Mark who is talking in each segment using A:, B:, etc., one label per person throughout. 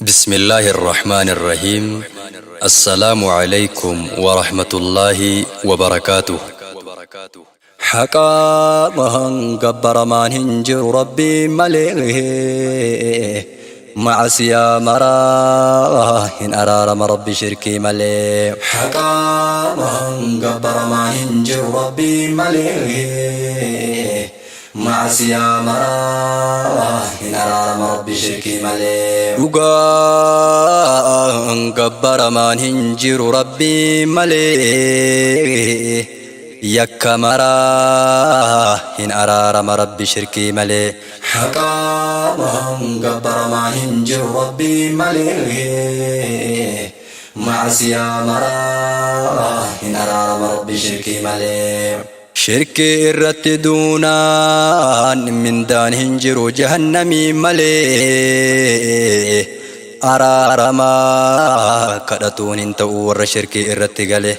A: بسم الله الرحمن الرحيم. السلام عليكم ورحمة الله وبركاته. حقا قبر ما هنجر ربي مليه معسيا مرا إن أرارم ربي شركي ملي. حقا قبر ما هنجر ربي مليه معسيا مرا إن أرارم ربي شركي ملي. Dhugaan gabbaramaan hin jiru rabbii malee, yakka maraa hin araarama rabbi shirkii malee. Haqaan gabbaramaan hin jiru rabbii malee, macsiyaa maraa hin araarama rabbi shirkii malee. Shirkii irratti duunaan mindaan hin jiru jahannamii malee. Araaramaa kadhatuun hin ta'u warra shirkii irratti gale.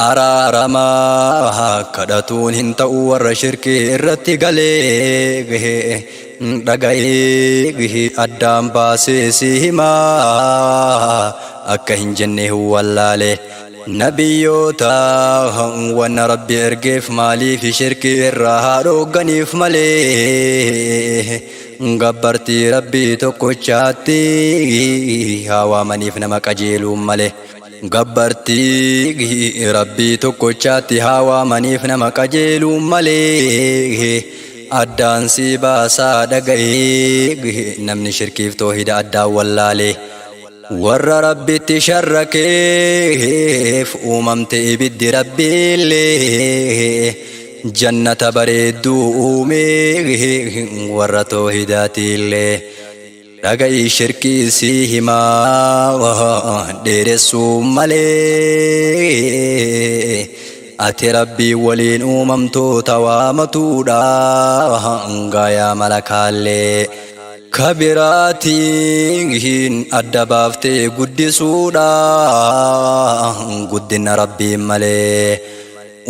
A: Araaramaa kadhatuun hin ta'u warra shirkii irratti galee. Dhaga'ee addaan baasee si himaa, akka hin jenne wallaale. Nabiyyoota wanna rabbi ergeef maaliif shirkii irraa haa dhoogganiif malee, gabbartii rabbii tokkochaatti haa waamaniif nama qajeeluun malee. Gabbartii rabbii tokkochaatti haa waamaniif nama qajeeluun malee. Addaan si baasaa dhaga'ee, namni shirkiif toohida addaan wallaalee. Warra rabbitti sharrakeef uumamte ibiddi rabbiillee, jannata bareedduu uumee warra toohidaatiillee. Dhaga'i, shirkii si himaa dheeressuu malee. Ati rabbii waliin uumamtoota waamatuudha gaayaa malakaallee kabiraatiin adda baaftee guddisuudha guddina rabbiin malee.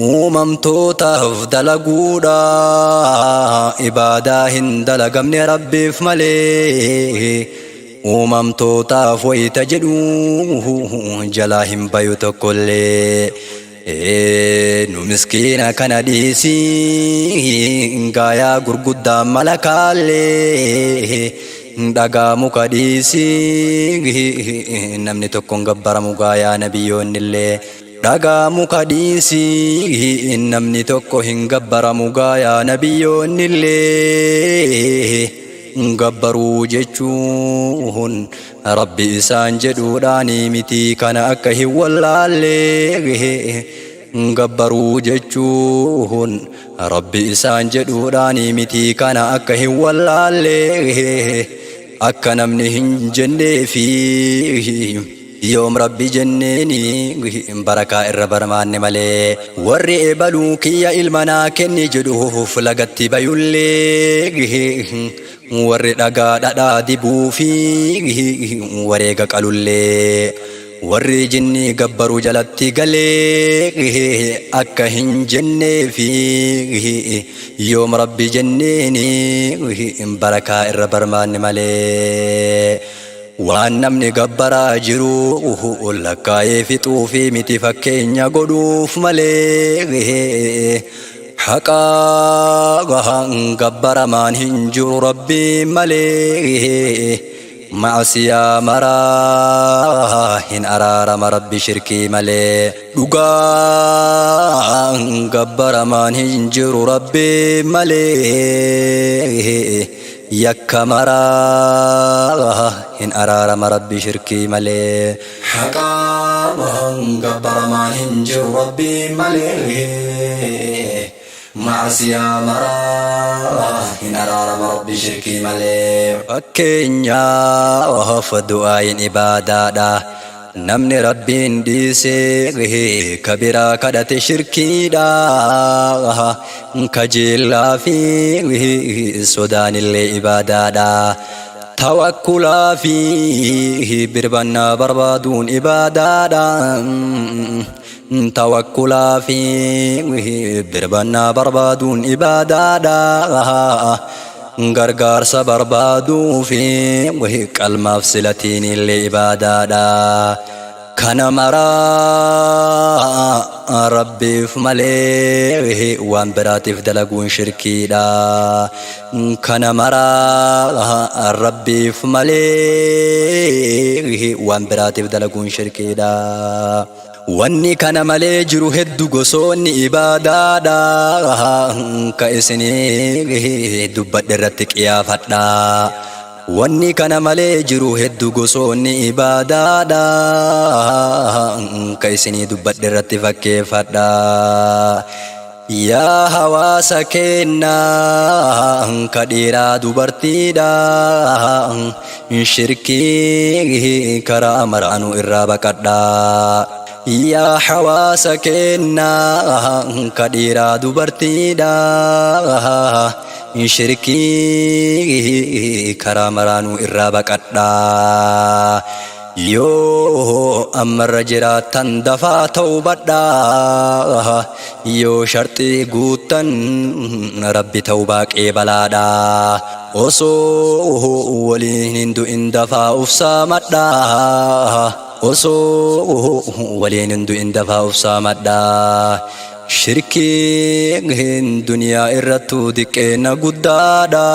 A: Uumamtootaaf dalaguudha ibaadaa hin dalagamne rabbiif malee. Uumamtootaaf wayita jedhu jalaa hin bayu tokkollee. Nu miskiina kana dhiisii, gaayaa gurguddaa malakaallee dhagaa muka dhiisii, namni tokko hin gabbaramu gaayaa nabiyyoonnillee. Dhagaa muka dhiisii, namni tokko hin gabbaramu gaayaa nabiyyoonnillee. Gabbaruu jechuun rabbi isaan jedhuudhaani miti kana akka hin wallaallee. Gabbaruu jechuun rabbi isaan jedhuudhaani miti kana akka hin wallaallee. Akka namni hin jennee fi yoom rabbi jenneeni barakaa irra barmaanne malee. Warri ebaluu kiyya ilma naa kenni jedhuuf lagatti bayullee, warri dhagaa dhadhaa dibuu fi wareega qalullee, warri jinni gabbaruu jalatti galee akka hin jennee fi yoom rabbi jenneeni barakaa irra barmaanne malee. Waan namni gabbaraa jiru lakkaa'ee fixuu fi miti fakkeenya godhuuf malee. Haqaa gabbaramaan hin jiru rabbii malee, macsiyaa maraa hin araarama rabbi shirkii malee. Dhugaa gabbaramaan hin jiru rabbii malee, yakka maraa hin araarama rabbi shirkii malee. Haqaa gabbaramaan hin jiru rabbii malee, macsiyaa maraa hin araarama rabbi shirkii malee. Fakkeenyaaf du'aayin ibaadaadha. Namni rabbiin dhiisee kabiraa kadhate shirkiidha. Kajeellaa fi sodaanillee ibaadaadha. Tawakkulaa fi birbannaa barbaaduun ibaadaadha. Tawakkulaa fi birbannaa barbaaduun ibaadaadha. Gargaarsa barbaaduu fi qalmaaf silatiin illee ibaadaadha. Kana maraa Rabbiif malee waan biraatiif dalaguun shirkiidha. Kana maraa Rabbiif malee waan biraatiif dalaguun shirkiidha. Wanni kana malee jiru heddu gosoonni ibaadaadha. Ka isinii dubbadhe irratti qiyaafadha. Wanni kana malee jiru heddu gosoonni ibaadaadha. Ka isinii dubbadhe irratti fakkeeffadha. Yaa hawaasa keennaa ka dhiiraa dubartiidha. Shirkii karaa maraanuu irraa baqadha. Yaa hawaasa keennaa ka dhiiraa dubartiidha. Shirkii karaa maraanuu irraa baqadha. Yoo ammarra jiraattan dafaa tawbadhaa. Yoo sharxii guuttan Rabbi tawbaa qeebalaadha. Osoo waliin hin du'in dafaa ufsaamadhaa. Osoo waliin hin du'in dafaa ufsaamadhaa. Shirkiin duniyaa irrattuu diqqeenna guddaadha.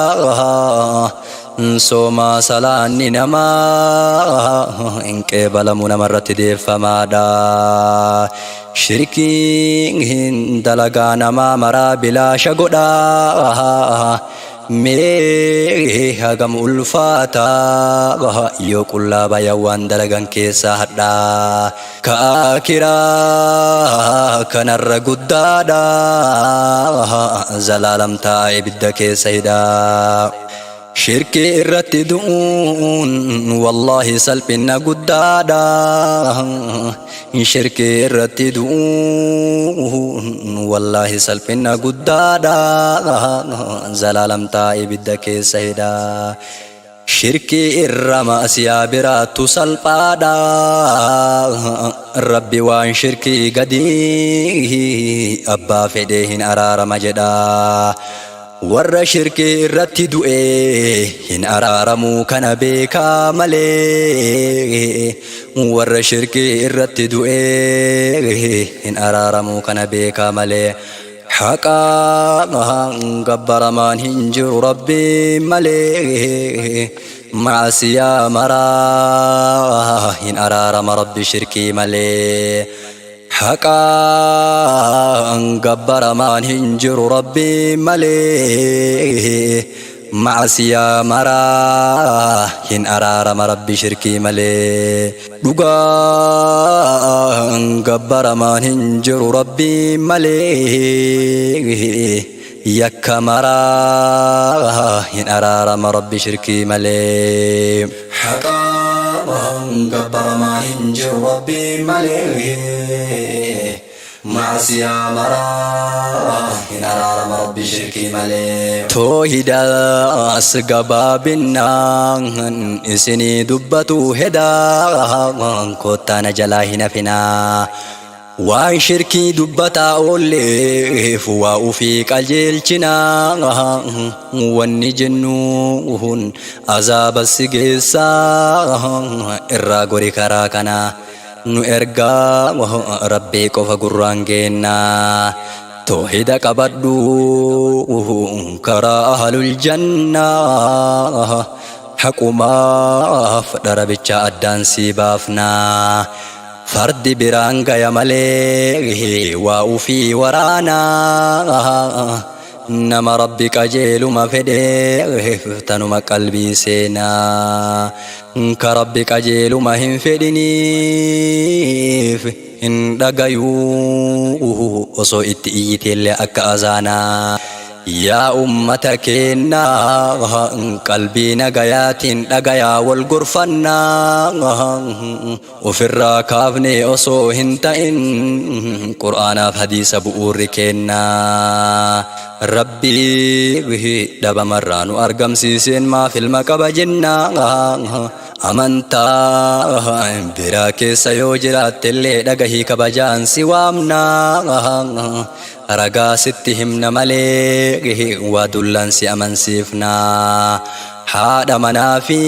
A: Soomaa salaanni namaa hin qeebalamu namarratti deeffamaadha. Shirkiin dalagaa namaa maraa bilaasha godha. Mee hagam ulfaata yoo qullaa bayan waan dalagan keessaa hadhaa. Ka aakiraa kanarra guddaadha. Zalaalam ta'a ibidda keessa hidhaa. Shirkii irratti du'uun wallaahi salphina guddaadha. Shirkii irratti du'uun wallaahi salphina guddaadha. Zalaalam ta'a ibidda keessa hidhaa. Shirkii irra ma'asiyaa biraattu salphaadha. Rabbi waan shirkii gadii abbaa fedhee hin araarama jedha. Warra shirkii irratti du'e hin araaramuu kana beekaa malee. Warra shirkii irratti du'e hin araaramuu kana beekaa malee. Haqaa gabbaramaan hin jiru Rabbi malee. Maasiyaa maraa hin araarama Rabbi shirkii malee. Haqaa gabbaramaan hin jiru Rabbi malee. Maasiyaa maraa hin araarama Rabbi shirkii malee. Dhugaa gabbaramaan hin jiru Rabbi malee. Yakka maraa hin araarama Rabbi shirkii malee. Haqaa gabbaramaan hin jiru Rabbi malee. Maasiyaa maraa hin araarama Rabbi shirkii malee. Toohidaas gabaabinaan isinii dubbatu hedaa kottaa na jalaa hin hafinaa. Waan shirkii dubbataa oolleef waa ufii qajeelchinaa. Wanni jennuun azaaba si geessaa irraa gori karaa kanaa. Nu ergaa Rabbii qofa gurraan geennaa. Toohida qabadhu karaa ahlul jannaa. Haqumaaf dharabicha addaan sii baafnaa. Fardi biraan gaya malee waa ufii waraanaa. Nama Rabbi qajeeluma fedheef tanuma qalbii seenaa. Ka Rabbi qajeeluma hin fedhiniif hin dhagayuu osoo itti iyyiteellee akka azaanaa. Yaa ummata keennaa qalbii nagayaatiin dhagayaa wal gorfannaa. Ofirraa kaafnee osoo hin ta'in Qur'aanaaf hadiisa bu'uurri keennaa. Rabbii dhabamarraa nu argamsiiseen maaf ilma qaba jennaa. Amantaa biraa keessa yoo jiraattellee dhagahii kabajaan si waamnaa. Ragaa sitti himna malee waa dullaan si amansiifnaa. Haadha manaa fi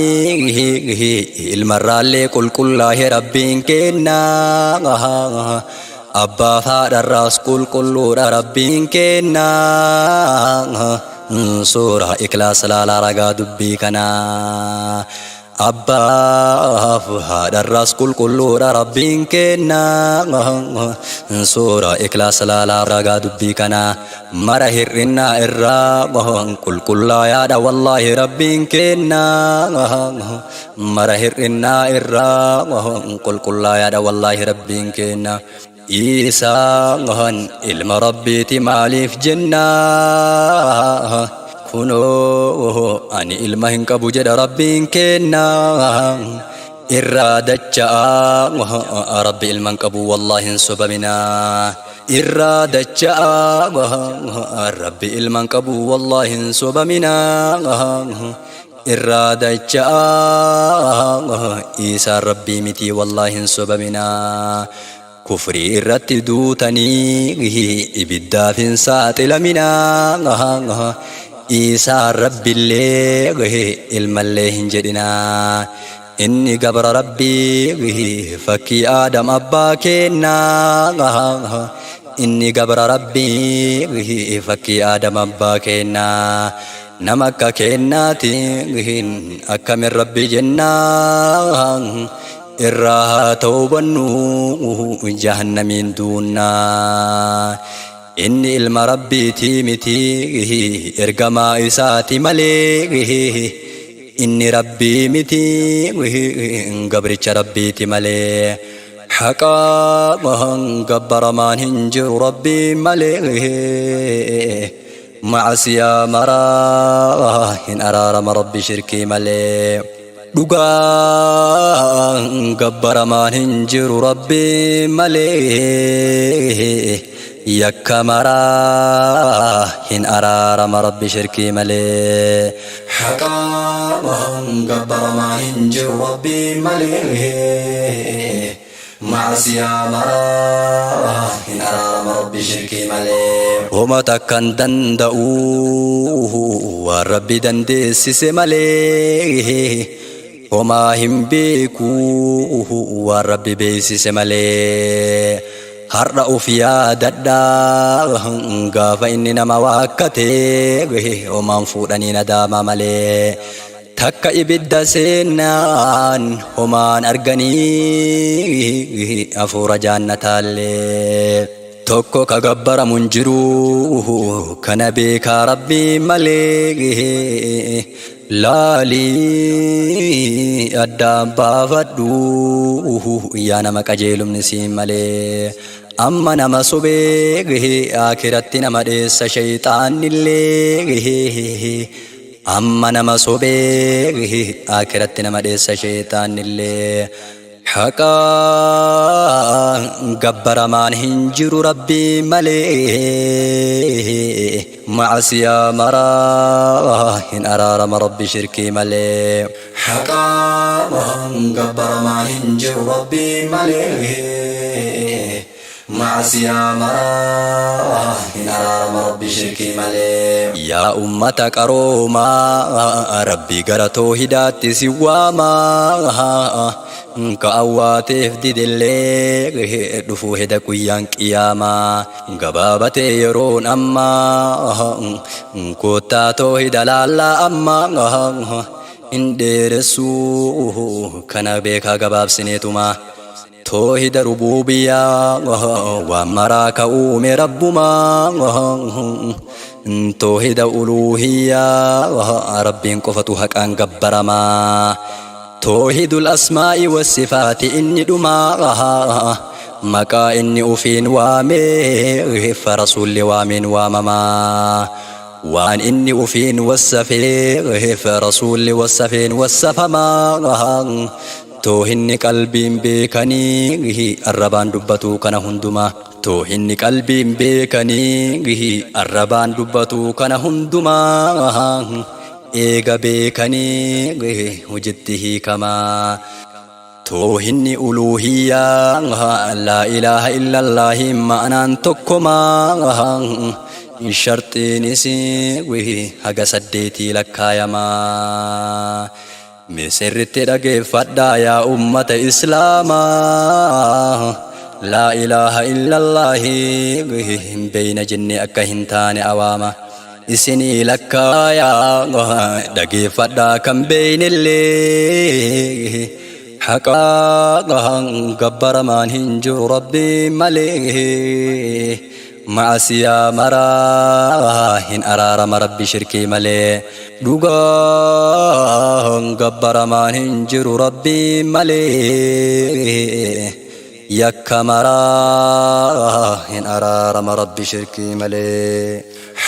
A: ilmarraallee qulqullaa'e Rabbiin kennaa. Abbaaf haadharraas qulqulluudha Rabbiin kennaa. Suuraa Ikhlaas laalaa ragaa dubbii kanaa. Abbaaf haadharraas qulqulluudha Rabbiin kennaa. Suuraa Ikhlaas laalaa ragaa dubbii kanaa. Mara hir'innaa irraa qulqullaayaadha wallaahi Rabbiin kennaa. Mara hir'innaa irraa qulqullaayaadha wallaahi Rabbiin kennaa. Iisaan ilma Rabbiiti maaliif jennaa? Kunoo ani ilma hin qabu jedha Rabbiin kennaa. Irraa dacha'aa Rabbi ilma hin qabu wallaahi hin sobaminaa. Irraa dacha'aa Rabbi ilma hin qabu wallaahi hin sobaminaa. Irraa dacha'aa Iisaan Rabbii miti wallaahi hin sobaminaa. Kufrii irratti duutanii ibiddaaf hin saaxilaminaa. Iisaan Rabbillee ilmallee hin jedhinaa. Inni gabra Rabbii fakkii Aadam abbaa kennaa. Inni gabra Rabbii fakkii Aadam abbaa kennaa. Nama akka kennaati akkamin Rabbi jennaa. Irraa haa tawbannu jahannamiin duunnaa. Inni ilma Rabbiitii miti ergamaa isaati malee. Inni Rabbii miti gabricha Rabbiiti malee. Haqaa gabbaramaan hin jiru Rabbii malee. Macasiyaa maraa hin araarama Rabbi shirkii malee. Dhugaa gabbaramaan hin jiru Rabbii malee. Yakka maraa hin araarama Rabbi shirkii malee. Haqaa gabbaramaan hin jiru Rabbii malee. Macasiyaa maraa hin araarama Rabbi shirkii malee. Homa takkan danda'u waan Rabbi dandeessise malee. Homaa hin beeku waan Rabbi beeksise malee. Har'a uf yaadadhaa gaafa inni nama waakkate homaan fuudhanii nadaamaa malee. Takka ibidda seennaan homaan arganii hafuura jaannataallee. Tokko ka gabbaramu hin jiru kana beekaa Rabbii malee. Laalii addaan baafadhu yaa nama qajeelumni siin malee. Amma nama sobee akiratti nama dheessa shayxaannillee. Amma nama sobee akiratti nama dheessa shayxaannillee. Haqaa gabbaramaan hin jiru Rabbii malee. Macasiyaa maraa hin araarama Rabbi shirkii malee. Haqaa gabbaramaan hin jiru Rabbii malee. Macasiyaa maraa hin araarama Rabbi shirkii malee. Yaa ummata qaroomaa Rabbi gara toohidaatti si waamaa. Ka awwaateef didellee dhufuu heda guyyaan qiyaamaa. Gabaabatee yeroon ammaa koottaa toohida laallaa ammaa. Hin dheeressuu kana beekaa gabaabsineetuma. Toohida rubuubiyyaa waan maraa ka uume Rabbumaa. Toohida uluuhiyyaa Rabbiin qofatu haqaan gabbaramaa. Toohidul asmaa'i wassifaati inni dhumaa. Maqaa inni ufiin waamee rasuulli waameen waamamaa. Waan inni ufiin wassafee rasuulli wassafeen wassafamaa. Toohinni qalbiin beekanii arrabaan dubbatuu kana hundumaa. Toohinni qalbiin beekanii arrabaan dubbatu kana hundumaa eega beekanii hojitti hiikamaa. Toohinni uluuhiyyaa laa ilaaha illallaahi ma'anaan tokkomaa sharxiinis haga saddeetii lakkaayamaa. Misirritti dhageeffadhaa yaa ummata islaamaa. Laa ilaaha illallaahi hin beeyna jennee akka hin taane awaama. Isinii lakkaayaa dhageeffadhaa kan beeynillee. Haqaa gabbaramaan hin jiru rabbii malee. Ma'asiyaa maraa hin araarama rabbi shirkii malee. Dhugaa gabbaramaan hin jiru rabbii malee. Yakka maraa hin araarama rabbi shirkii malee.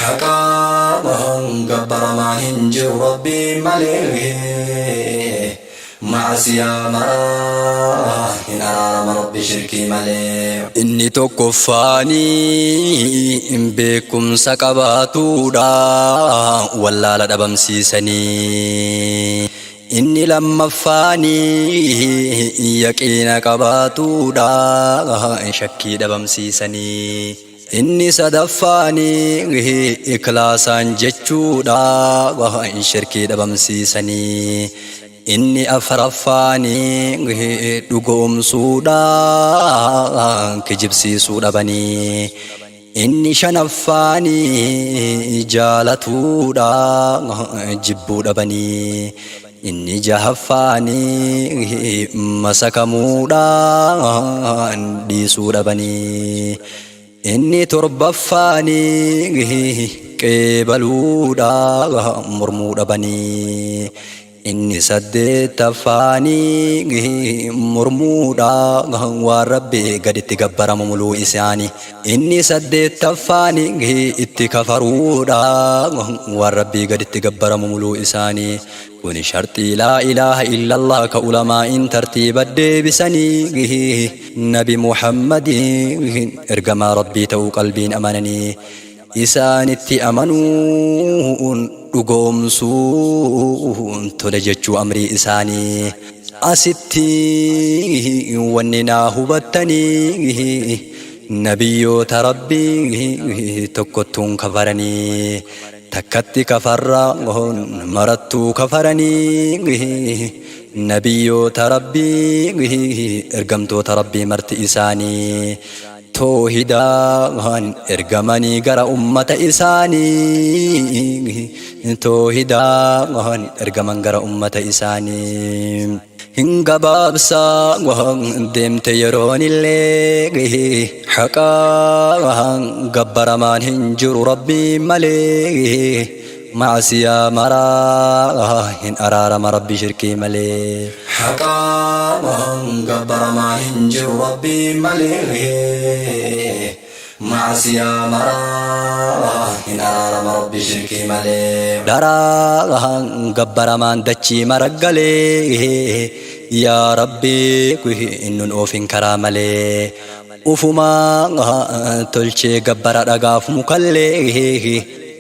A: Haqaa gabbaramaan hin jiru rabbii malee. Ma'asiyaa maraa hin araarama rabbi shirkii malee. Inni tokkoffaanii beekumsa qabaatuudha wallaala dhabamsiisanii. Inni lammaffaanii yaqiina qabaatuudha shakkii dhabamsiisanii. Inni sadaffaanii ikhlaasaan jechuudha shirkii dhabamsiisanii. Inni afraffaanii dhugoomsuudha kijibsiisuu dhabanii. Inni shanaffaanii jaalatuudha jibbuu dhabanii. Inni jahaffaanii masakamuudha dhiisuu dhabanii. Inni torbaffaanii qeebaluudha mormuu dhabanii. Inni saddeettaffaanii mormuudha waan rabbi gaditti gabbaramu muluu isaanii. Inni saddeettaffaanii itti kafaruudha waan rabbii gaditti gabbaramu muluu isaanii. Kun sharxii laa ilaaha illallah ka ulamaa'in tartiiba deebisanii nabi Muhammadin ergamaa rabbii ta'uu qalbiin amananii isaanitti amanuun dhugoomsuun tole jechuu amrii isaanii. Asitti wanni naa hubattanii nabiyyoota rabbii tokkottuun kafaranii takkatti kafarra marattuu kafaranii nabiyyoota rabbii ergamtoota rabbii marti isaanii toohidaan ergamanii gara ummata isaanii toohidaan ergaman gara ummata isaanii. Hin gabaabsaa deemte yeroon illee haqaa gabbaramaan hin jiru rabbii malee. Ma'asiyaa maraa hin araarama rabbi shirkii malee. Haqaa gabbaramaan hin jiru rabbii malee. Ma'asiyaa maraa hin araarama rabbi shirkii malee. Dharaa gabbaramaan dachii maraggalee yaa rabbi innun oofin karaa malee. Ufumaa tolchee gabbara dhagaaf mukallee.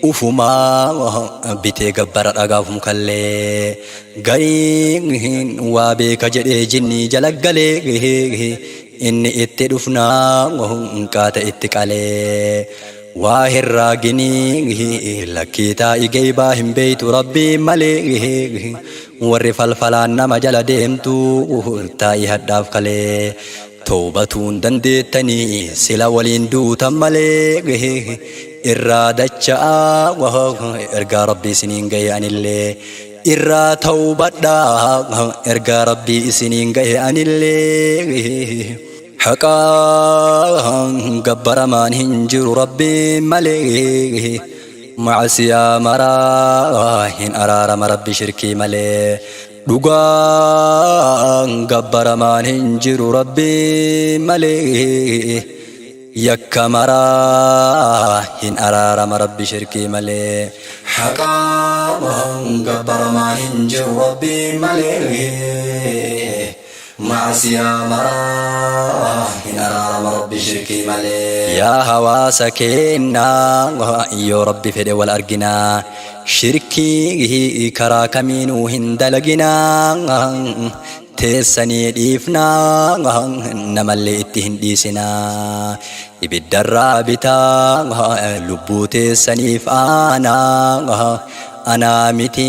A: Ufumaa bitee gabbara dhagaaf mukallee. Gariin waa beeka jedhee jinnii jala galee. Inni itti dhufnaa qaata itti qalee. Waa herraaginii lakkii taa'i geybaa hin beeytu rabbii malee. Warri falfalaan nama jala deemtu taa'i hadhaaf kalee. Tawbatuun dandeettanii sila waliin duutan malee. Irraa dacha'aa ergaa rabbii isiniin gahe anillee. Irraa tawbadhaa ergaa rabbii isiniin gahe anillee. Haqaa gabbaramaan hin jiru rabbii malee. Ma'asiyaa maraa hin araarama rabbi shirkii malee. Dhugaa gabbaramaan hin jiru rabbii malee. Yakka maraa hin araarama rabbi shirkii malee. Haqaa gabbaramaan hin jiru rabbii malee. Ma'asiyaa maraa hin araarama Rabbi shirkii malee. Yaa hawaasa keennaa yoo Rabbi fedhe wal arginaa shirkii karaa kamiinuu hin dalaginaa teessanii dhiifnaa namallee itti hin dhiisinaa ibiddarraa bitaa lubbuu teessaniif aanaa anaa miti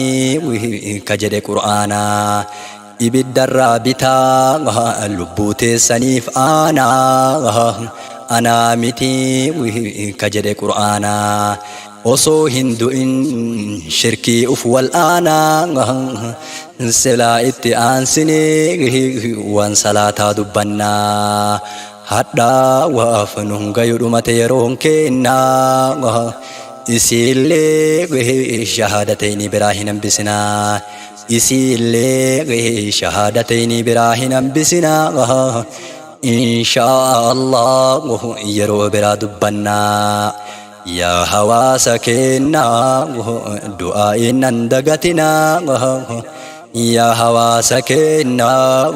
A: ka jedhe qur'aanaa ibiddarraa bitaa lubbuu teessaniif aanaa anaa miti ka jedhe qur'aanaa osoo hin du'in shirkii uf wal'aanaa silaa itti aansinee waan salaataa dubbannaa hadhaawaaf nun gayu dhumate yeroon keennaa isiillee shahaadatayni biraa hin hambisinaa isiillee shahaadatayni biraa hin hambisinaa inshaa Allah yeroo biraa dubbannaa yaa hawaasa keennaa du'aa'iin nan dagatinaa yaa hawaasa keennaa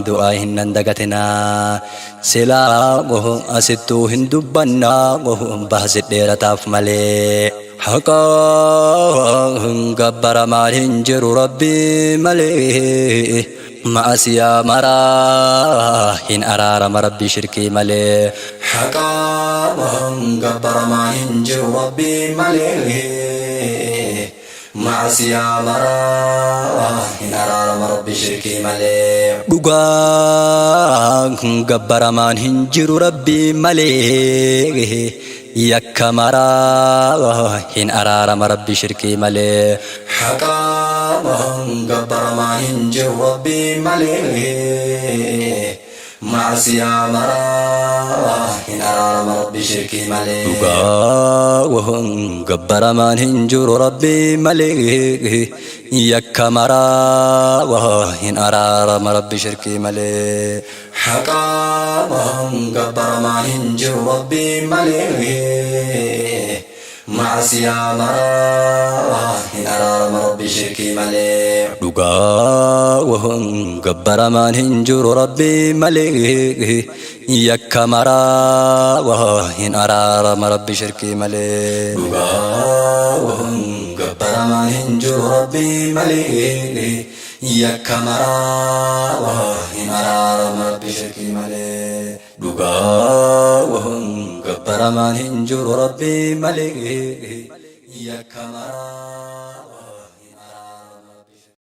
A: du'aa'iin nan dagatinaa silaa asittuu hin dubbannaa baasi dheerataaf malee haqaa gabbaramaan hin jiru rabbii malee ma'asiyaa maraa hin araarama rabbii shirkii malee
B: Haqaa gabbaramaa hin jiru rabbii malee ma'asiyaa maraa hin araarama rabbi shirkii malee.
A: Dhugaa gabbaramaan hin jiru rabbii malee yakka maraa hin araarama rabbi shirkii malee.
B: Haqaa gabbaramaa hin jiru rabbii malee ma'asiyaa maraa hin araarama rabbi shirkii malee.
A: Dhugaa gabbaramaan hin jiru rabbii malee yakka maraa hin araarama rabbi shirkii malee.
B: Haqaa gabbaramaa hin jiru rabbii malee ma'asiyaa maraa hin araarama rabbi shirkii malee.
A: Dhugaa gabbaramaan hin jiru rabbii malee yakka maraa hin araarama rabbi shirkii malee.
B: Dhugaa gabbaramaan hin jiru rabbii malee yakka maraa hin araarama rabbi shirkii malee.
A: Dhugaa gabbaramaan hin jiru rabbii malee yakka maraa.